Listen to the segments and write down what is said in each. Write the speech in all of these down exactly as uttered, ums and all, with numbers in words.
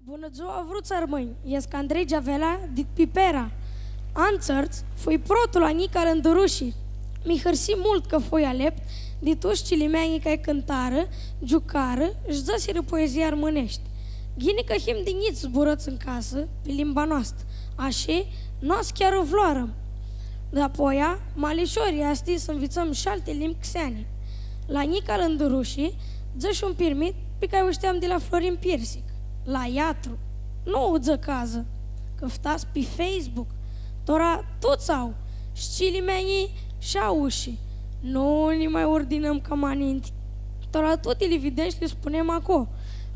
Bunã dzua, vruts armãnj! Escu Andrei Geavela, dit Pipera. Antsãrts, fui protlu la Njica Lãndurushi. Mi hãrsii multu cã fui alept di tuts cilimeanjlji cari cãntarã, giucarã shi dzãsirã poezii armãneshti. Ghini cã him di njits zburãts tu casã pi limba noastrã, ashi nu s-chiarã vãrãoarã. Dapoia, ma lishor easti s-nvitsãm shi alti limbi xeani. La Njica Lãndurushi, dzãsh un pirmit pi cari u shteam di la Florin Piersic, la iatru. Nu u dzãc adzã, cãftats pi Facebook, tora tuts au, shi cilimeanjlji shi aushi. Nu nã mai urdinãm ca ma ninti. Tora tuti li videm shi li spunem aclo.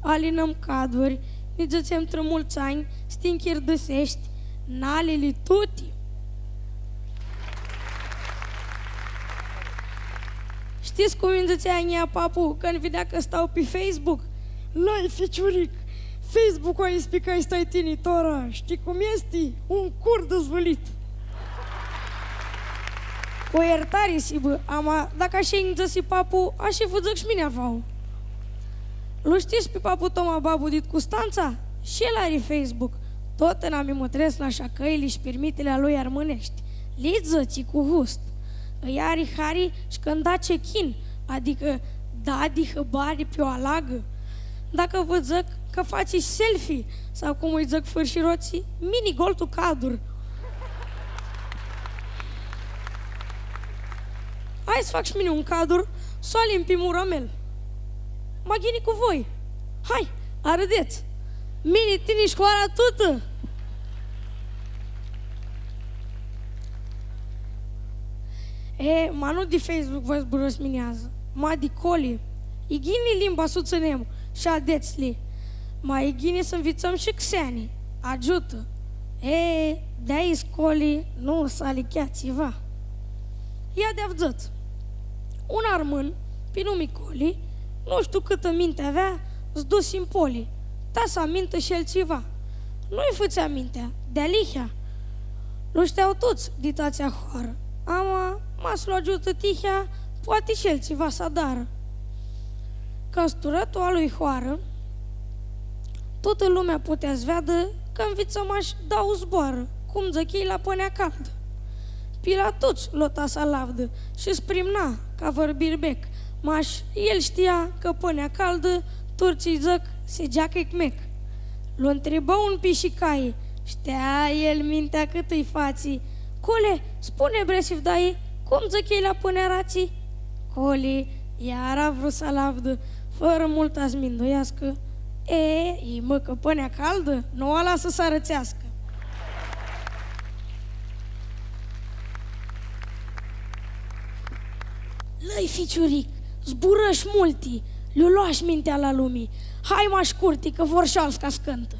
Alinãm caduri, nã dzãtsem trã multsã anj, s-ti nchirdãseshti, nalili tuti. Shtits cum nji dzãtsea a njia papu cãndu videa cã stau pi Facebook? Lai, ficiuric, Facebook-ul aestu pi cari stai tini tora, shtii cum easti? Un cur dãzvãlit. Cu iertari s-hibã, ama dacã ashi nji dzãsi papu, ashi vã dzãc shi mini avau. Lu shtits pi papu Toma Babu dit Custantsa? Shi el ari Facebook. Totna mi mutrescu la shacãili shi pirmitili a lui armãneshti. Li dzãtsi cu gust. Ãlj ari hari shi cãndu da check-in, adicã da di hãbari pi u alagã. Dacã vã dzãc cã fatsi selfie, sau cum ãlj dzãc fãrshirotslji, mini gol tu cadur. Hai s-fac shi mini un cadur, s-u alin pi murlu a meu. Ma ghini cu voi. Hai, arãdets. Mini, tini shi hoara tutã. E, ma nu di Facebook va zburãscu mini adzã, ma di coli. E ghini limba s-u tsãnem shi adetsli, ma e ghini s-nvitsãm shi xeani. Agiutã. E, di-aoa s-coli nu s-alichea tsiva. Ia di avdzãts. Un armãn, pi numi Coli, nu shtiu cãtã minti avea, s-dusi n poli, ta s-amintã shi el tsiva. Nu-lj fãtsea mintea, dealihea. Lu shtea tuts dit atsea hoarã, ama, ma s-lu agiutã tihea, poati shi el tsiva s-adarã. Cãndu s-turã tu a lui hoarã, tutã lumea putea s-veadã cã nvitsã mash dauã zboarã, cum dzãc elj, la pãnea caldã. Pi la tuts lota s-alavdã shi s-primna ca vãr birbec, mash el shtia cã pãnea caldã, turtsãlj dzãc, s-dzãtsi ecmec. Lu ntribã un pishicai, shtea el mintea cãtã-lj fatsi: „Cole, spuni, bre sivdai, cum dzãc elj la pãnea aratsi?” Coli iara vru s-alavdã, fãrã multu s-mindueascã: „E, i mãcã pãnea caldã, nu u alasã s-arãtseascã.” Lãi, ficiuric, zburãsh multi, lj-u loash mintea la lumi, hai mash curti, cã vor shi altsã ca s-cãntã.